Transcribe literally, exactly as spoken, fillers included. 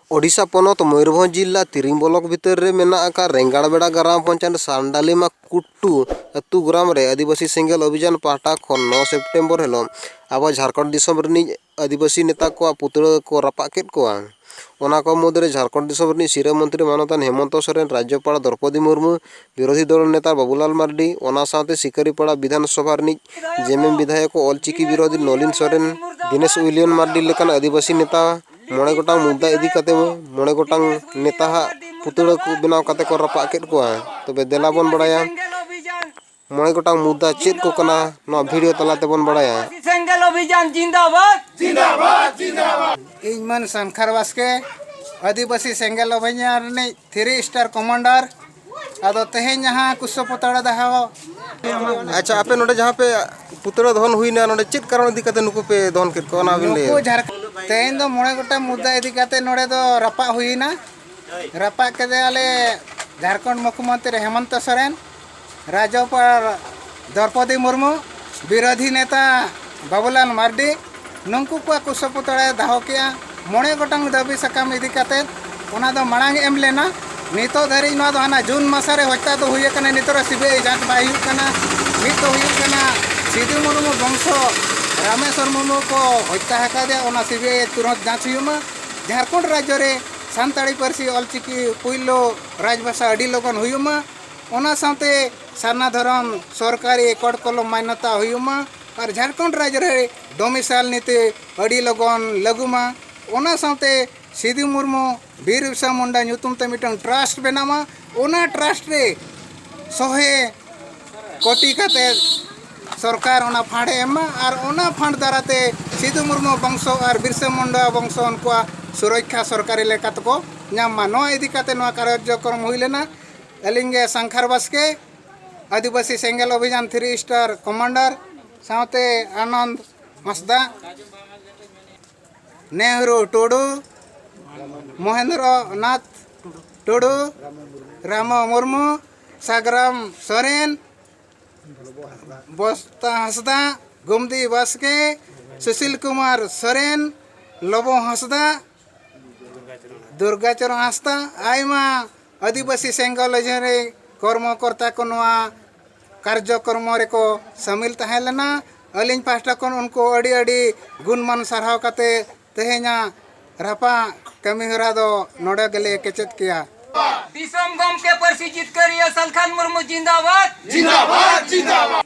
ᱳᱰᱤᱥᱟ ᱯᱚᱱᱚᱛ ᱢᱚᱭᱩᱨᱵᱷᱚᱸᱡᱽ ᱡᱤᱞᱟ ᱛᱤᱨᱤᱝ ᱵᱞᱚᱠ ᱵᱷᱤᱛᱟᱹᱨ ᱨᱮ ᱢᱮᱱᱟᱜ ᱟᱠᱟᱫ ᱨᱮᱝᱜᱟᱲᱵᱮᱲᱟ ᱜᱨᱟᱢ ᱯᱚᱧᱪᱟᱭᱮᱛ ᱥᱟᱱᱰᱟᱞᱤᱢᱟ ᱠᱩᱴᱴᱩ ᱟᱹᱛᱩ ᱜᱨᱟᱢ ᱨᱮ ᱟᱹᱫᱤᱵᱟᱹᱥᱤ ᱥᱮᱸᱜᱮᱞ ᱚᱵᱷᱤᱡᱟᱱ ᱯᱟᱦᱴᱟ ᱠᱷᱚᱱ ᱱᱚ ᱥᱮᱯᱴᱮᱢᱵᱚᱨ ᱦᱤᱞᱳᱜ ᱟᱵᱚ ᱡᱷᱟᱲᱠᱷᱚᱸᱰ ᱫᱤᱥᱚᱢ ᱨᱤᱱᱤᱡ ᱟᱹᱫᱤᱵᱟᱹᱥᱤ ᱱᱮᱛᱟ ᱠᱚᱣᱟᱜ ᱯᱩᱛᱲᱟᱹ ᱠᱚ ᱨᱟᱯᱟᱜ ᱠᱮᱫ ᱠᱚᱣᱟ᱾ ᱚᱱᱟ ᱠᱚ ᱢᱩᱫᱽᱨᱮ ᱡᱷᱟᱲᱠᱷᱚᱸᱰ ᱫᱤᱥᱚᱢ ᱨᱤᱱᱤᱡ ᱥᱤᱨᱟᱹ ᱢᱚᱱᱛᱨᱤ ᱢᱟᱱᱚᱛᱟᱱ ᱦᱮᱢᱚᱱᱛᱚ ᱥᱚᱨᱮᱱ, ᱨᱟᱡᱽᱡᱚᱯᱟᱲ ᱫᱨᱚᱯᱚᱫᱤ ᱢᱩᱨᱢᱩ, ᱵᱤᱨᱳᱫᱷᱤ ᱫᱚᱞ ᱱᱮᱛᱟ ᱵᱟᱵᱩᱞᱟᱞ ᱢᱟᱨᱰᱤ, ᱚᱱᱟ ᱥᱟᱶᱛᱮ ᱥᱤᱠᱟᱹᱨᱤᱯᱟᱲᱟ ᱵᱤᱫᱷᱟᱱ ᱥᱚᱵᱷᱟ ᱨᱤᱱᱤᱡ ᱡᱮᱢᱮᱢ ᱵᱤᱫᱷᱟᱭᱚᱠ ᱚᱞᱪᱤᱠᱤ ᱵᱤᱨᱳᱫᱷᱤ ᱱᱚᱞᱤᱱ ᱥᱚᱨᱮᱱ, ᱫᱤᱱᱮᱥ ᱩᱭᱞᱤᱭᱚᱱ ᱢᱟᱨᱰᱤ ᱞᱮᱠᱟᱱ ᱟᱹᱫᱤᱵᱟᱹᱥᱤ ᱱᱮᱛᱟ ᱢᱚᱬᱮ ᱜᱚᱴᱟᱝ ᱢᱩᱫᱽᱫᱟ ᱤᱫᱤ ᱠᱟᱛᱮ ᱢᱚᱬᱮ ᱜᱚᱴᱟᱝ ᱱᱮᱛᱟ ᱦᱟᱜ ᱯᱩᱛᱲᱟᱹ ᱠᱚ ᱵᱮᱱᱟᱣ ᱠᱟᱛᱮ ᱠᱚ ᱨᱟᱯᱟᱜ ᱠᱮᱫ ᱠᱚᱣᱟ᱾ ᱛᱚᱵᱮ ᱫᱮᱞᱟ ᱵᱚᱱ ᱵᱟᱲᱟᱭᱟ ᱢᱚᱬᱮ ᱜᱚᱴᱟᱝ ᱢᱩᱫᱽᱫᱟ ᱪᱮᱫ ᱠᱚ ᱠᱟᱱᱟ, ᱱᱚᱣᱟ ᱵᱷᱤᱰᱤᱭᱳ ᱛᱟᱞᱟ ᱛᱮᱵᱚᱱ ᱵᱟᱲᱟᱭᱟ᱾ ᱥᱮᱸᱜᱮᱞ ᱚᱵᱷᱤᱡᱟᱱ ᱡᱤᱱᱫᱟᱵᱟᱫ᱾ ᱤᱧ ᱢᱟᱹᱱ ᱥᱟᱱᱠᱷᱟᱨ ᱵᱟᱥᱠᱮ, ᱟᱹᱫᱤᱵᱟᱹᱥᱤ ᱥᱮᱸᱜᱮᱞ ᱚᱵᱷᱤᱡᱟᱱ ᱨᱤᱱᱤᱡ ᱛᱷᱨᱤ ᱥᱴᱟᱨ ᱠᱚᱢᱟᱱᱰᱟᱨ᱾ ᱟᱫᱚ ᱛᱮᱦᱮᱧ ᱡᱟᱦᱟᱸ ᱠᱩᱥᱚ ᱯᱩᱛᱲᱟᱹ ᱫᱟᱦᱚ᱾ ᱟᱪᱪᱷᱟ, ᱟᱯᱮ ᱱᱚᱰᱮ ᱡᱟᱦᱟᱸ ᱯᱮ ᱯᱩᱛᱲᱟᱹ ᱫᱚᱦᱚᱱ ᱦᱩᱭᱱᱟ, ᱱᱚᱰᱮ ᱪᱮᱫ ᱠᱟᱨᱚᱱ ᱤᱫᱤ ᱠᱟᱛᱮ ᱱᱩᱠᱩ ᱯᱮ ᱫᱚᱦᱚᱱ ᱠᱮᱫ ᱠᱚᱣᱟ, ᱚᱱᱟ ᱵᱤᱱ ᱞᱟᱹᱭᱟ? ᱱᱩᱠᱩ ᱡᱷᱟᱲᱠᱷᱚᱸᱰ ᱛᱮᱦᱮᱧ ᱫᱚ ᱢᱚᱬᱮ ᱜᱚᱴᱟᱝ ᱢᱩᱫᱽᱫᱟ ᱤᱫᱤ ᱠᱟᱛᱮ ᱱᱚᱰᱮ ᱫᱚ ᱨᱟᱯᱟᱜ ᱦᱩᱭᱱᱟ᱾ ᱨᱟᱯᱟᱜ ᱠᱮᱫᱮᱭᱟᱞᱮ ᱡᱷᱟᱲᱠᱷᱚᱸᱰ ᱢᱩᱠᱷᱭᱚᱢᱚᱱᱛᱨᱤ ᱦᱮᱢᱚᱱᱛᱚ ᱥᱚᱨᱮᱱ, ᱨᱟᱡᱽᱡᱚᱯᱟᱲ ᱫᱨᱚᱯᱚᱫᱤ ᱢᱩᱨᱢᱩ, ᱵᱤᱨᱳᱫᱷᱤ ᱱᱮᱛᱟ ᱵᱟᱵᱩᱞᱟᱞ ᱢᱟᱨᱰᱤ, ᱱᱩᱝᱠᱩ ᱠᱚᱣᱟᱜ ᱠᱩᱥᱚ ᱯᱩᱛᱲᱟᱭ ᱫᱟᱦᱚ ᱠᱮᱜᱼᱟ᱾ ᱢᱚᱬᱮ ᱜᱚᱴᱟᱝ ᱫᱟᱹᱵᱤ ᱥᱟᱠᱟᱢ ᱤᱫᱤ ᱠᱟᱛᱮ ᱚᱱᱟ ᱫᱚ ᱢᱟᱲᱟᱝ ᱮᱢ ᱞᱮᱱᱟ᱾ ᱱᱤᱛᱚᱜ ᱫᱷᱟᱹᱨᱤᱡ ᱱᱚᱣᱟ ᱫᱚ ᱦᱟᱱᱟ ᱡᱩᱱ ᱢᱟᱥ ᱨᱮ ᱦᱚᱛᱛᱟ ᱫᱚ ᱦᱩᱭ ᱟᱠᱟᱱᱟ, ᱱᱤᱛᱚᱜ ᱨᱮ ᱥᱤ ᱵᱤ ᱟᱭ ᱡᱟᱸᱪ ᱵᱟᱭ ᱦᱩᱭᱩᱜ ᱠᱟᱱᱟ᱾ ᱢᱤᱫ ᱫᱚ ᱦᱩᱭᱩᱜ ᱠᱟᱱᱟ ᱥᱤᱫᱩ ᱢᱩᱨᱢᱩ ᱵᱚᱝᱥᱚ ᱨᱟᱢᱮᱥᱣᱚᱨ ᱢᱩᱨᱢᱩ ᱠᱚ ᱦᱚᱛᱛᱟ ᱟᱠᱟᱫᱮᱭᱟ, ᱚᱱᱟ ᱥᱤ ᱵᱤ ᱟᱭ ᱛᱩᱨᱟᱹᱛ ᱡᱟᱸᱪ ᱦᱩᱭᱩᱜ ᱢᱟ᱾ ᱡᱷᱟᱲᱠᱷᱚᱸᱰ ᱨᱟᱡᱽᱡᱚ ᱨᱮ ᱥᱟᱱᱛᱟᱲᱤ ᱯᱟᱹᱨᱥᱤ ᱚᱞᱪᱤᱠᱤ ᱯᱩᱭᱞᱩ ᱨᱟᱡᱽᱵᱷᱟᱥᱟ ᱟᱹᱰᱤ ᱞᱚᱜᱚᱱ ᱦᱩᱭᱩᱜ ᱢᱟ᱾ ᱚᱱᱟ ᱥᱟᱶᱛᱮ ᱥᱟᱨᱱᱟ ᱫᱷᱚᱨᱚᱢ ᱥᱚᱨᱠᱟᱨᱤ ᱠᱳᱰ ᱠᱚᱞᱚᱢ ᱢᱟᱱᱱᱚᱛᱟ ᱦᱩᱭᱩᱜ ᱢᱟ᱾ ᱟᱨ ᱡᱷᱟᱲᱠᱷᱚᱸᱰ ᱨᱟᱡᱽ ᱨᱮ ᱰᱚᱢᱤᱥᱟᱭᱤᱞ ᱱᱤᱛᱤ ᱟᱹᱰᱤ ᱞᱚᱜᱚᱱ ᱞᱟᱹᱜᱩ ᱢᱟ᱾ ᱚᱱᱟ ᱥᱟᱶᱛᱮ ᱥᱤᱫᱩ ᱢᱩᱨᱢᱩ ᱵᱤᱨ ᱵᱤᱨᱥᱟ ᱢᱩᱱᱰᱟ ᱧᱩᱛᱩᱢ ᱛᱮ ᱢᱤᱫᱴᱟᱝ ᱴᱨᱟᱥᱴ ᱵᱮᱱᱟᱣ ᱢᱟ᱾ ᱚᱱᱟ ᱴᱨᱟᱥᱴ ᱨᱮ ᱥᱚᱦᱮ ᱠᱳᱴᱤ ᱠᱟᱛᱮ ᱥᱚᱨᱠᱟᱨ ᱚᱱᱟ ᱯᱷᱟᱱᱰ ᱮ ᱮᱢ ᱢᱟ᱾ ᱟᱨ ᱚᱱᱟ ᱯᱷᱟᱱᱰ ᱫᱟᱨᱟᱭ ᱛᱮ ᱥᱤᱫᱩ ᱢᱩᱨᱢᱩ ᱵᱚᱝᱥᱚ ᱟᱨ ᱵᱤᱨᱥᱟ ᱢᱩᱱᱰᱟ ᱵᱚᱝᱥᱚ ᱩᱱᱠᱩᱣᱟᱜ ᱥᱩᱨᱚᱠᱠᱷᱟ ᱥᱚᱨᱠᱟᱨᱤ ᱞᱮᱠᱟ ᱛᱮᱠᱚ ᱧᱟᱢ ᱢᱟ᱾ ᱱᱚᱣᱟ ᱤᱫᱤ ᱠᱟᱛᱮ ᱱᱚᱣᱟ ᱠᱟᱨᱡᱚᱠᱨᱚᱢ ᱦᱩᱭ ᱞᱮᱱᱟ᱾ ᱟᱹᱞᱤᱧ ᱜᱮ ᱥᱟᱝᱠᱷᱟᱨ ᱵᱟᱥᱠᱮ, ᱟᱹᱫᱤᱵᱟᱹᱥᱤ ᱥᱮᱸᱜᱮᱞ ᱚᱵᱷᱤᱡᱟᱱ ᱛᱷᱨᱤ ᱥᱴᱟᱨ ᱠᱚᱢᱟᱱᱰᱟᱨ, ᱥᱟᱶᱛᱮ ᱟᱱᱚᱱᱫ ᱦᱟᱸᱥᱫᱟ, ᱱᱮᱦᱨᱩ ᱴᱩᱰᱩ, ᱢᱚᱦᱮᱱᱫᱨᱚ ᱱᱟᱛᱷ ᱴᱩᱰᱩ, ᱨᱟᱢᱚ ᱢᱩᱨᱢᱩ, ᱥᱟᱜᱽᱨᱟᱢ ᱥᱚᱨᱮᱱ, ᱵᱚᱥᱛᱟ ᱦᱟᱸᱥᱫᱟ, ᱜᱩᱢᱫᱤ ᱵᱟᱥᱠᱮ, ᱥᱩᱥᱤᱞ ᱠᱩᱢᱟᱨ ᱥᱚᱨᱮᱱ, ᱞᱚᱵᱚ ᱦᱟᱸᱥᱫᱟ, ᱫᱩᱨᱜᱟᱪᱚᱨᱚᱬ ᱦᱟᱸᱥᱫᱟ, ᱟᱭᱢᱟ ᱟᱹᱫᱤᱵᱟᱹᱥᱤ ᱥᱮᱸᱜᱮᱞ ᱚᱡᱽᱦᱟᱹᱨᱤ ᱠᱚᱨᱢᱚᱠᱚᱨᱛᱟ ᱠᱚ ᱱᱚᱣᱟ ᱠᱟᱨᱡᱚᱠᱨᱚᱢ ᱨᱮᱠᱚ ᱥᱟᱹᱢᱤᱞ ᱛᱟᱦᱮᱸ ᱞᱮᱱᱟ᱾ ᱟᱹᱞᱤᱧ ᱯᱟᱦᱴᱟ ᱠᱷᱚᱱ ᱩᱱᱠᱩ ᱟᱹᱰᱤ ᱟᱹᱰᱤ ᱜᱩᱱᱢᱟᱱ ᱥᱟᱨᱦᱟᱣ ᱠᱟᱛᱮ ᱛᱮᱦᱮᱧᱟᱜ ᱨᱟᱯᱟᱜ ᱠᱟᱹᱢᱤ ᱦᱚᱨᱟ ᱫᱚ ᱱᱚᱰᱮ ᱜᱮᱞᱮ ᱠᱮᱪᱮᱫ ᱠᱮᱭᱟ᱾ ᱫᱤᱥᱚᱢ ᱜᱚᱢᱠᱮ ᱯᱟᱹᱨᱥᱤ ᱡᱤᱛᱠᱟᱹᱨᱤᱭᱟᱹ ᱥᱟᱞᱠᱷᱟᱱ ᱢᱩᱨᱢᱩ ᱡᱤᱱᱫᱟᱵᱟᱫ᱾ ᱡᱤᱱᱫᱟᱵᱟᱫ, ᱡᱤᱱᱫᱟᱵᱟᱫ᱾